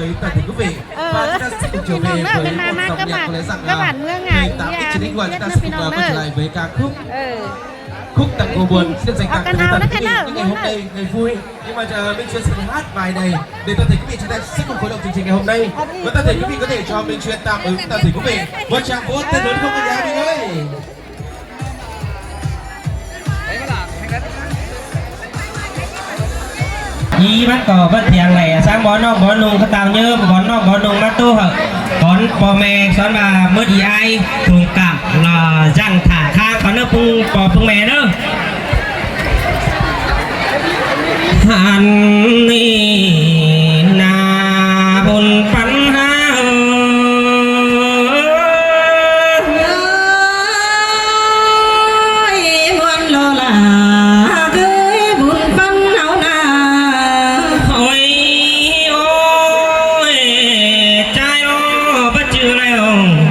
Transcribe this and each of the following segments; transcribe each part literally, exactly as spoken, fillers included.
tới toàn thể quý vị. Và chúng ta sẽ cùng trở về với một dòng nhạc có lẽ rằng là mười tám ích trên ích, và chúng ta sẽ cùng quay trở lại với ca khúc Khúc Tặng Cô Buồn. Xin dành tặng cho toàn thể quý vị những ngày hôm nay, ngày vui. Nhưng mà, ờ, Minh Chuyến sẽ hát bài này để toàn thể quý vị chúng ta sẽ cùng khởi động chương trình ngày hôm nay. Và toàn thể quý vị có thể cho Minh Chuyến tạm ứng toàn thể quý vị một tràng vỗ tay lớn không, các nhà mình ơi. Í bát cỏ bát thiang này, sáng bón nong bón nung, có tao nhớ bón nong bón nung, bát tu hở. Con po mẹ, xón bà mớt í ai, tùng cảm, là răng thả khang, con nước pung, po pung mẹ nữa. Hẳn nì nà bùn pắn hao. Ôi, muôn lô là gửi bùn pắn hao nà. Ôi, ôi, trai lô bắt chữ này không?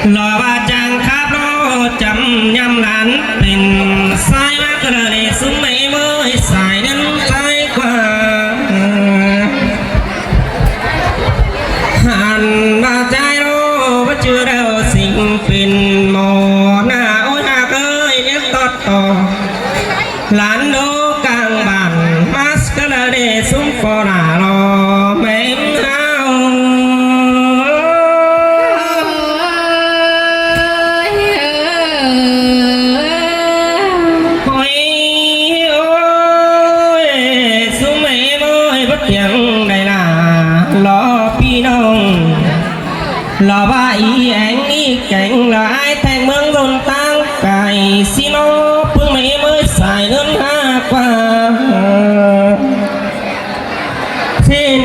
Lò ba chàng khắp lô chấm nhắm lán. Pên sai mắc lơ lê súng mê mơi sai năn sai qua. Hẳn ba chai lô bá chư đeo sinh pên mô na ôi hạc ơi miếng tót tò. Lán đô cang bản mát cà lơ đê súng phò nả lô mến hao. Ôi, ôi, súng mê mơi bất tiếng đây là lo pi nông. Lo ba ý anh ý cánh là ai thành mương dồn tăng cài xí lo. Pưng mê mơi xài ngân ha qua. Xin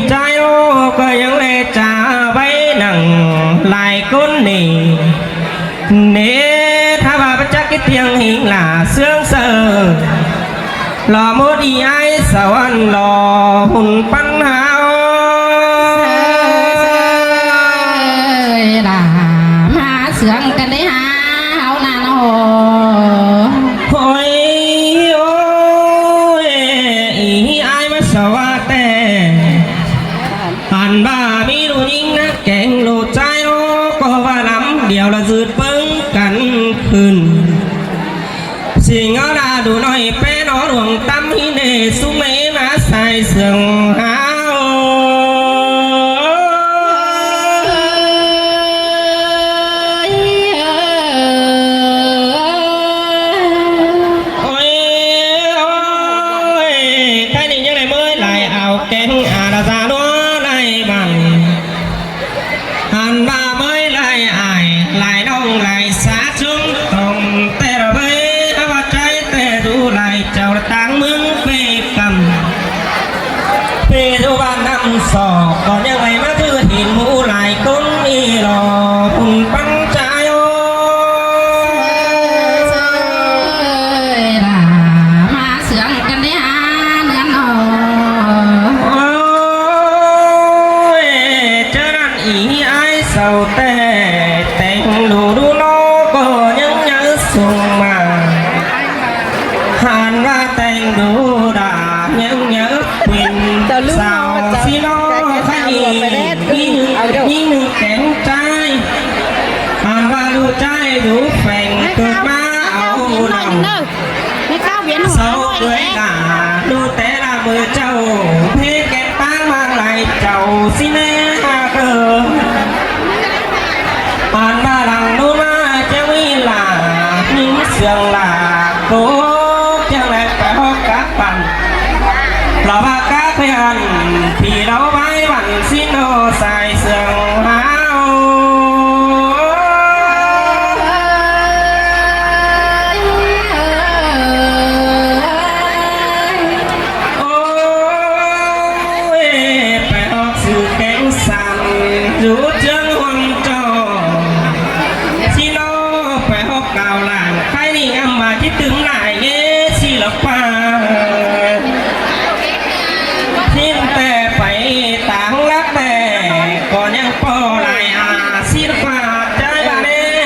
trai ô có những lẽ trả bay nặng lại cốn nỉ. Nế tha ba bất chắc cái tiếng hình là sướng sơ. Lo mốt đi ai sao ăn lo hùn pắn hao. Ơi là má sướng cân đấy ha, hao nà nó. Ôi, ôi, ý ai mà sao à tè. Ăn ba mi lu nhính nắng kén lu trai ô, có ba lắm điều là dứt bướng cắn khưn. Xin ngó đa đủ nói pé nó luồng tâm hi nê sung mê má sai sương hao. Ôi, ôi, cái này như này mới lại ảo kén à là ra đó này bằng. Hẳn ba mới lai ải lai nông lai xá chúng tổng tê ra bê há ba trái tê du lai chào là táng mướn phê cầm. Phê du ba năm sỏ còn những ngày má thư thìn mũ lai cốn y lò phun bắn trái ô. Ơi là má sướng cân đế há nướng ô. Ôi, chớ năn ý ai sau tê, têng lù đu nô cô những nhớ sung mà. Hàn và têng đu đà những nhớ quỳnh. Sao xí nô khai ý, ý, ý nụ kén trai. Hàn và lù trai đu phèng, tụt má áo lòng. Sau cưới là đu té là mười châu, thế kén táng mang lại châu xin nê ha cơ. Hàn ba lăng đu má chém ý là, nín sương là, cô chém lại phải hốc cá păn. Lò ba cá khuê ăn, thì đấu bái bắn xin nô sai sương hao. Ôi, phải họp sự kén sàn, rủ trướng huân trò. Xin lô, phải họp cào làng, khai ninh âm mà chứ tương lai nghe, xin lộc pa. Xin tè phải táng lắc tè, có nhang po lai à, xin pa trái ba đê.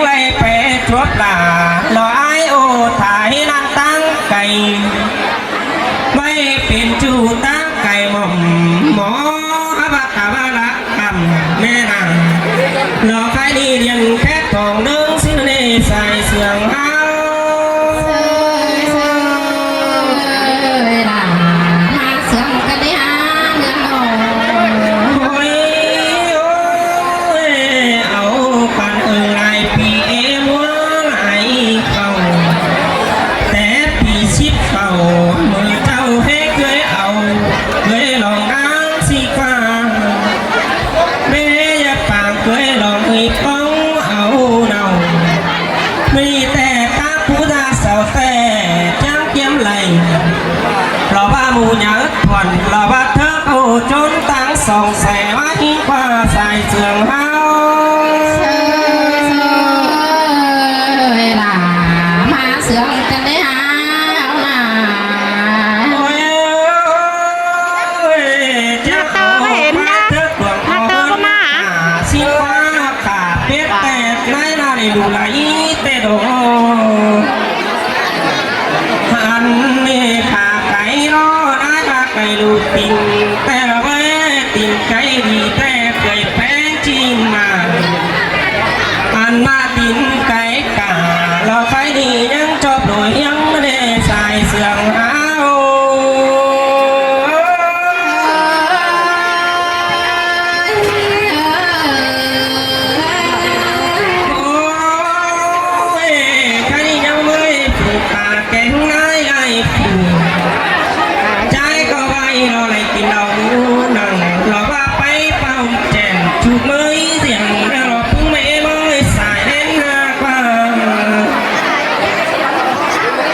ꞌvạy pé chuốp lả, lo ai ô thái ꞌlan ꞌtáng cai. ꞌVạy pên ꞌchu ꞌtáng cai mỏm, mó hák bác hả bác lả căm ꞌmẹ nả. Lo khái đi điên khét thỏng ꞌnưng ꞌsứ ꞌnê sai sương ꞌháu. Ôi, ôi, au căn ư lai pi ê ꞌmứa lai khảu. Té pi síp khảu, ꞌmự ꞌchạu hé ꞌcới au, ꞌcới lỏng áng sí ꞌquá. ꞌMế dạp pang ꞌcới lỏng ꞌhới ꞌpóng au nau. ꞌMí té ꞌtáng pú da sau té, ꞌcháng ꞌkiếm lay. Lo ꞌva ꞌmự nhá ứt thuôn, lo ꞌva thớk ô ꞌchốn ꞌtáng song se ꞌmá ꞌhí ꞌquá sai sương ꞌháu. Ôi, ôi, ôi, ꞌchá au ꞌquá thớk tuang au ꞌhớn, ꞌmá sí ꞌquá khả pét té ꞌnái ꞌna đi lu lai té đô. Ăn ꞌnị khả cai ꞌnọ ꞌnái ꞌva cai lu tin té ꞌva ꞌvới tin cai đi té cai péng ꞌchí ꞌmá. Ăn ꞌmá tin cai cả lo khái đi ꞌnhắng chóp đôi ꞌhiếng ꞌmá đé sai sương ꞌháu. Ôi, khái đi ꞌnhắng ꞌmới phủ khả kéng ꞌnái lai phủ. Chai ꞌcọ ꞌvạy lo lai tin đau nẳng lo ꞌva pay pao chẻn chụp ꞌmới diên lo ꞌpứng ꞌmẹ ꞌmới sai ꞌlến ꞌna ꞌquá.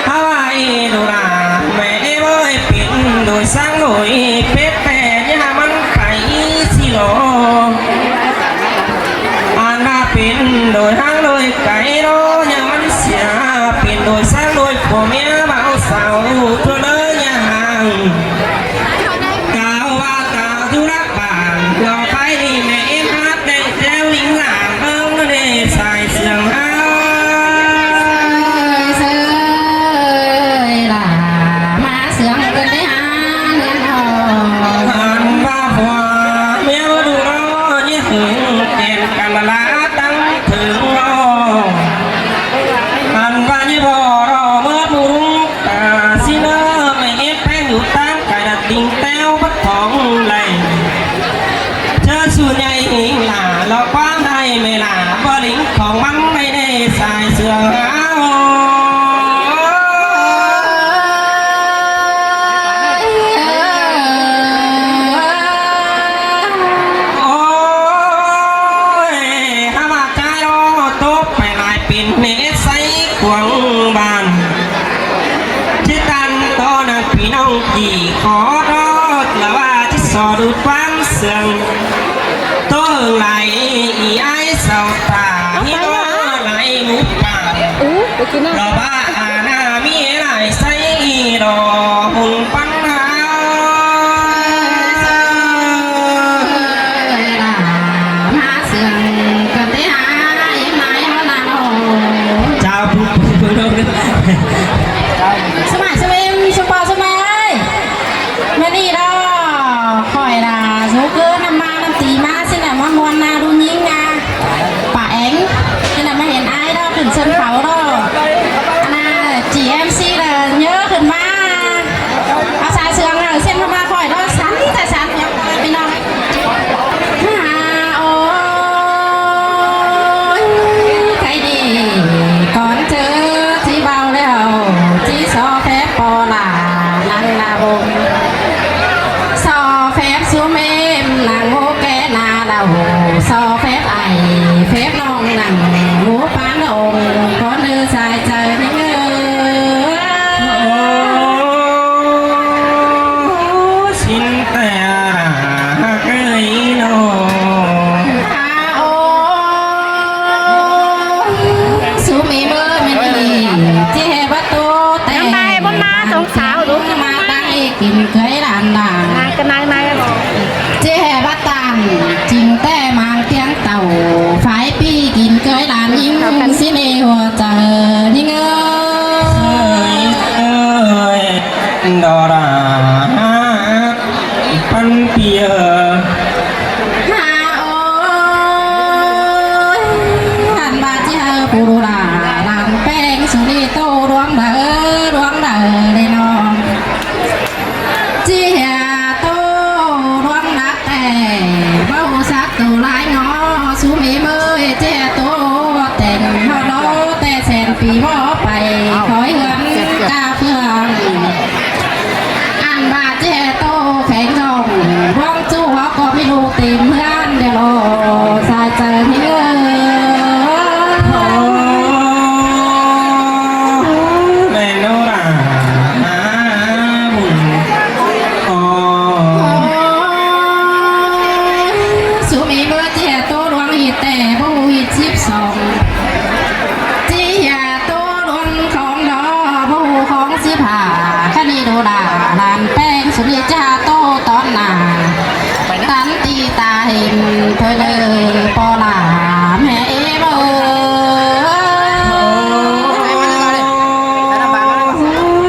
Háo ai đô đa ꞌmẹ ꞌmới pên đôi sáng đôi pết pé ꞌnhá ꞌmắn pay sí lo. Ăn ꞌva pên đôi háng đôi cai ꞌnọ ꞌnhá ꞌmắn sia pên đôi sáng đôi phua ꞌmía báu sau ꞌchua ꞌlới ꞌnhá háng. Cáo ꞌva cáo dú lắc bản lo khái đi ꞌmẹ ꞌmới hát đảy ꞌteo lính lả ꞌmướng ꞌmá đé sai sương ꞌháu. Ăn ꞌva phua ꞌmía ꞌmá đu ꞌnọ ꞌnhá hưng kẻn căn ꞌmá ꞌtáng thửng ꞌnọ. Ăn ꞌva ꞌnhá báu ꞌnọ ꞌmá đu ꞌlung ta sí ꞌnớ ꞌmẹ ꞌmới péng dú ꞌtáng cai đa tính ꞌteo bớt khong lai. ꞌChớ su nhay hính lả lo ꞌquá ꞌhại ꞌmẹ lả ꞌva lính khong ꞌmắn ꞌmạy đé sai sương ꞌháu. Ôi, há ꞌva chai ꞌnọ tốc pay lai pên ꞌnê sáy cuông bản. Chứ tan ꞌto nẳng ꞌpi ꞌnọng kỉ khó đó là ꞌva chứ so đu ꞌquám sương. Tô hưng lai ꞌi ái sau ta hí ꞌmá lai ngũ bản. Lo ꞌva a na ꞌmí lai sáy ꞌi lo hung pắn háo. Chào bụi bụi bụi đâu. Sum ải sum êm sum pau sum ải ơi. Mơ ꞌnị lo khỏi là dú ꞌcứ ꞌnặm ꞌmá ꞌnặm tí ꞌmá ꞌsịn ꞌnặm ꞌmá ꞌmuôn ꞌna đu ꞌnhính ꞌna. Pả éng ꞌsịn ꞌnặm ꞌmá hên ải lo khửn sân khấu lo. Ăn ꞌna chỉ em xê là nhớ khửn ꞌmá. Au sai sương là ꞌsịn ꞌmá khỏi lo sắn tài sản. Phi ꞌnọng ha ôi, cái gì còn chớ chỉ bao lẻo, chỉ so phép po là nắng là bông. So phép sú mêm nắng hô kẽ na đầu, so phép ải phép nong nắng hô pán ông, con ư sai trời những ư. Ôi, xin tè cái lô. Su mê mơ mê đi, ꞌchí hê bắt tô tè. Năm nay bốn má sống sáo đúng. Má đang đi kín cưới đàn đà. Cái này này. ꞌChí hê bắt tàn, chính tè mang tiếng tàu, phải pi kín cưới đàn nhưng ꞌchí hia ꞌtố ꞌluống khong lo, báu ꞌhụ khong síp hả, ꞌkhạy ꞌnị đu đả, lan ꞌpéng sụp ꞌnị ꞌchá ꞌtố tón nả. Tắn ti ta hên thôi lơ, ꞌpo lả ꞌmẹ ꞌếm ơi.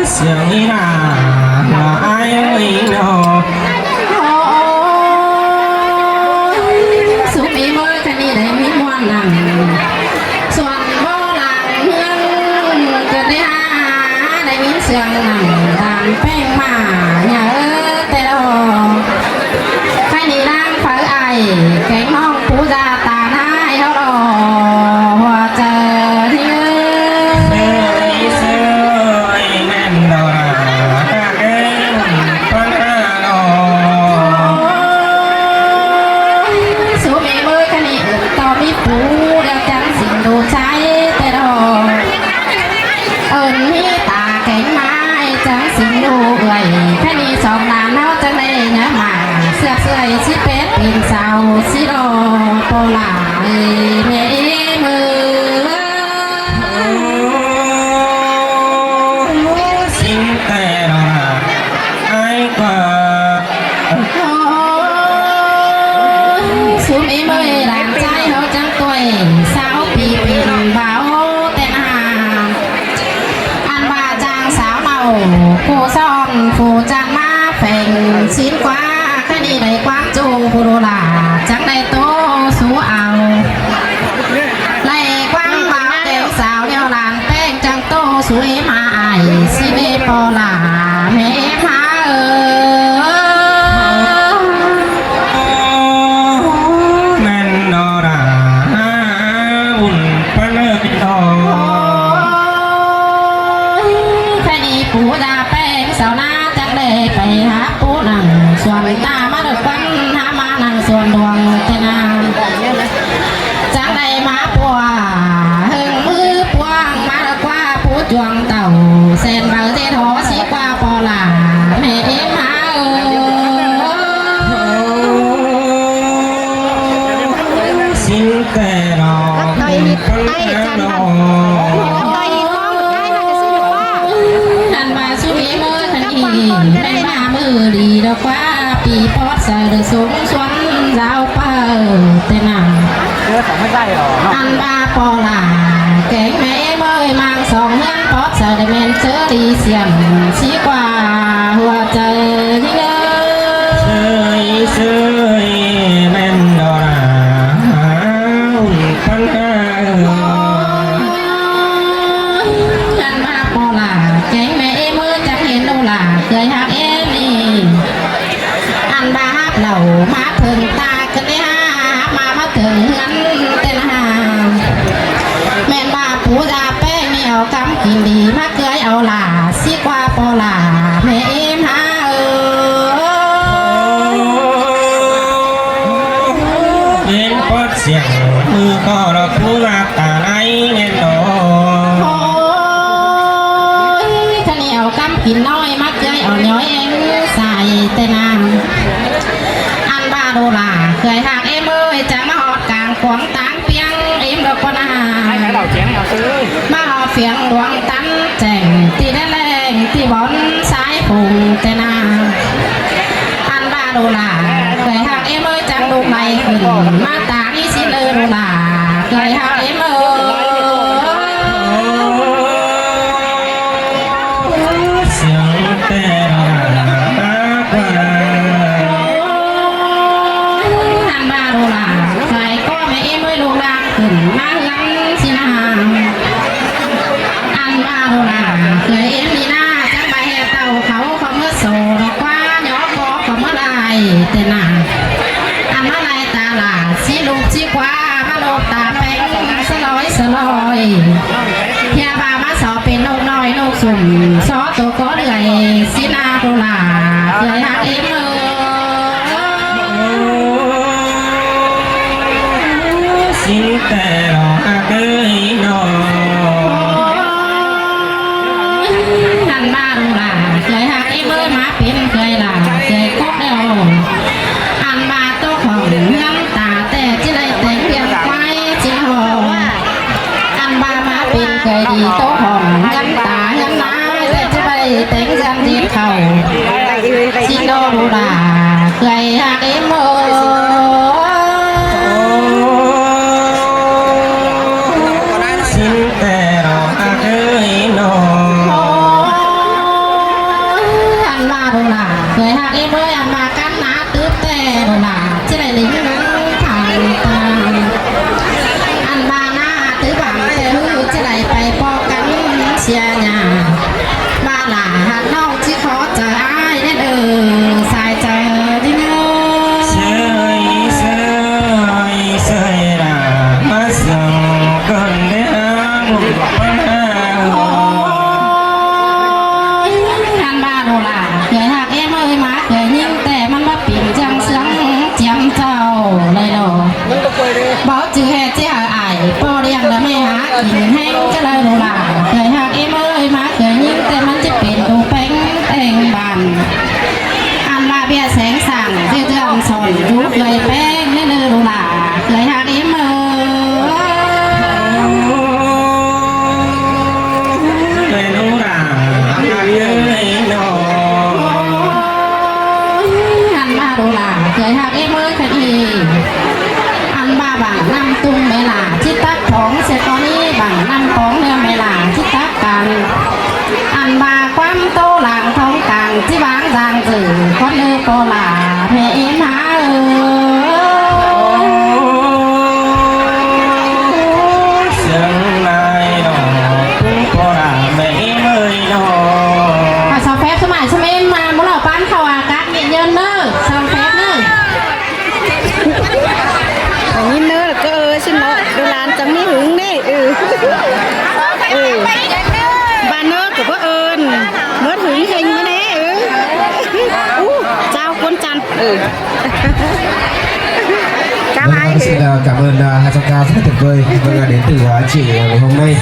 Siêng ꞌnị nả, nả ai ơi nả. Ôi, súp ꞌếm ơi, ꞌkhạy ꞌnị đảy ꞌmí ꞌmuôn nẳng. Suôn báu lăng ꞌhướn, ꞌcọ đảy hả, đảy ꞌmí siêng nẳng, đan ꞌpéng ꞌmá, ꞌnhá ơi, té lo. ꞌKhạy ꞌnị đang phaư ai, kéng ꞌnọng pú da ta nả ai ꞌháu lo, ꞌhua chaư ꞌnị ơi. Ôi, ꞌmen lo nả, ꞌkhạy ꞌnị ꞌhướn ꞌpắn hả lo. Súp ꞌếm ơi, ꞌkhạy ꞌnị ứn ꞌto ꞌmí pú, ꞌlẹo chắng sính đu ꞌchái té lo. Ứn ꞌmí ta kéng ꞌmá, chắng sính đu ꞌgới, ꞌkhạy ꞌnị song ꞌnán ꞌháu chắng đảy ꞌnhá ꞌmá, ꞌsứa ꞌsưi sí pét pên sau sí lo, ꞌpo lả ơi, ꞌmẹ ꞌếm ơi. Sính té lo nả, ai ꞌquá. Ôi, súp ꞌếm ơi, lan ꞌchái ꞌháu chắng ꞌtoi, sáo pi pên báu té nả. Ăn ꞌva chang sáo nảu, phủ son phủ chang ꞌmá pheng sính ꞌquá, ꞌkhạy ꞌnị đảy ꞌquám ꞌchu phủ đu lả, chắng đảy ꞌtố sú au. Đảy ꞌquám báu kéng sáo ꞌlẹo lan ꞌpéng chắng ꞌtố sú ꞌếm ai, sí ꞌmẹ ꞌpo lả, ꞌmẹ ꞌếm hả ơi. ꞌMen lo nả, ún ꞌpắn ơi lo. Ôi, ꞌkhạy ꞌnị pú da ꞌpéng sau nả, chắng đảy pay hák pú nẳng, suôn ta ꞌmá đảy ꞌquám hả ꞌmá nẳng suôn đuông té nả. Chắng đảy ꞌmá pua, ꞌhưng ꞌmứ ꞌpuông ꞌmá đảy ꞌquá pú chuông tảu, sen báu ꞌdệt hó sí ꞌquá ꞌpo lả, ꞌmẹ ꞌếm hả ơi. Sính té lo, ꞌpắn hả lo. Ăn ꞌva súp ꞌếm ơi, ꞌkhạy ꞌnị ꞌmen ꞌmá ꞌmự đi đa ꞌquá, pi pót saư đa súng suôn dao pơ té nả. Ăn ꞌva ꞌpo lả kéng ꞌmẹ ꞌếm ơi, ꞌmáng song ꞌhướn pót saư đa ꞌmen ꞌchớ đi siêng sí ꞌquá ꞌhua chaư ꞌnị ơi. ꞌSới ꞌsới ꞌmen lo nả, ún ꞌpắn hả lo. Ôi, ăn ꞌva ꞌpo lả kéng ꞌmẹ ꞌếm ơi, chắng hên đu lả, ꞌkhới hák ꞌếm ꞌnị. Ăn ꞌva háp lảu ꞌmá ꞌthớng ta ꞌcọ đảy hả, háp ꞌmá ꞌmá ꞌthớng ꞌhướn té nả. ꞌMen ꞌva pú da ꞌpéng ꞌnị au ꞌcắm kin đi ꞌmá ꞌcới au lả, sí ꞌquá ꞌpo lả, ꞌmẹ ꞌếm hả ơi. Hên pót siêng ꞌmự ꞌcọ lo pú da ta nảy ꞌmen lo. Ôi, ꞌkhạy ꞌnị au ꞌcắm kin ꞌnọi ꞌmá ꞌcới au ꞌnhói ꞌen sai té nả. Ăn ꞌva đu lả, ꞌkhới hák ꞌếm ơi, chắng ꞌmá ꞌhọt cang cuông táng ꞌpiếng ꞌếm lo ꞌquá nả. ꞌMá ꞌhọt phiêng luông tắn chẻng ti đé ꞌlẹng ti bón sái phung té nả. Ăn ꞌva đu lả, ꞌkhới hák ꞌếm ơi, chắng đu đảy khửn ꞌmá táng ꞌnị sí ꞌnớ đu lả, ꞌkhới hák ꞌếm ơi. Siêng té lo nả, ꞌquá. Ăn ꞌva đu lả, ꞌkhới ꞌcọ ꞌmẹ ꞌếm ơi, ꞌlụk ꞌláng khửn ꞌmá ꞌhướn sí nả. Ăn ꞌva đu lả, ꞌkhới ꞌếm đi nả, chắng ꞌmá ꞌhẹ tảu khảu, khảu ꞌmá sổ lo ꞌquá, ꞌnhó ꞌcọ khảu ꞌmá lai té nả. Ăn ꞌmá lai ta lả, sí ꞌlụk sí ꞌquá, ꞌmá ꞌlụk ta ꞌpéng, sa ꞌlọi, sa ꞌlọi. ꞌHia ꞌva ꞌmá so pên ꞌnộc ꞌnọi, ꞌnộc sủm, so tô có đưởi, sí nả đu lả, ꞌkhới hák ꞌếm ơi. Sính té lo hák ơi lo. Ăn ꞌva đu lả, ꞌkhới hák ꞌếm ơi, ꞌmá pên ꞌkhới lả, ꞌkhới cốc ꞌlẹo. Ăn ꞌva ꞌtố khong ꞌhướn ta ꞌtẹ ꞌchí đảy téng ꞌviạk ꞌquái ꞌchí lo. Là khơi hạc êm ơi. Ôi, xin tè đỏ hạc ơi nó. Ôi, ăn mà đồ là khơi hạc êm ơi, ăn mà căn ná tứ tè đồ là chứ lại lính ngắn thẳng thẳng. Ăn mà ná tứ bảng tè hư chứ lại phải po cắn xìa nhà. Ba là hạt nông chứ khó chờ ai nên ừ sai chờ đi nữa. Sơi, sơi, sơi là má sương cơn đế háng bá. Ôi, ăn ba đồ là khơi hạc êm ơi má khơi nhính tè măn bá pin chăng sướng chiếm châu lơi lô. Báu chứ hè chứ hả ải, po điên là mẹ hả, nhìn hẹn chứ lời lô là khơi hạc êm ơi má khơi nhính tè măn chứ pin đủ bánh tèng bàn. Ăn ba bia sáng sảng, dư dư ăn sòn, rú khơi bánh nên lơ lô là khơi hạc êm ơi. Lơi lô là khơi êm ơi nó. Ăn ba đô la, khơi hạc êm ơi khơi đi. Ăn ba bảng năm tung mẹ là chít tắc phóng xe con ý bảng năm phóng nữa mẹ là chít tắc cạn. Ăn ba quăm tô làng thông cạn chít bảng giang dữ con ư cô là mẹ êm hả ơi. Sương lai đỏ cũng có là mẹ êm ơi nó. À, sao phép số mãi số mến mà muốn ở bán khẩu à cát nghệ nhân nữa. Sao phép nữa. Ở nhìn nữa là cơ ơi, xin lỗi, đồ lán chẳng mỹ hứng đấy. Ừ. Ừ. Bà nữa của bác ơn. Bớt hứng hình như thế. Ừ. Ú, chào cuốn chăn. Ừ. Cảm Vâng, ơn. Xin, à, cảm ơn, à, hai giọng ca rất là tuyệt vời. Vâng, à, đến từ, à, chị, à, ngày hôm nay.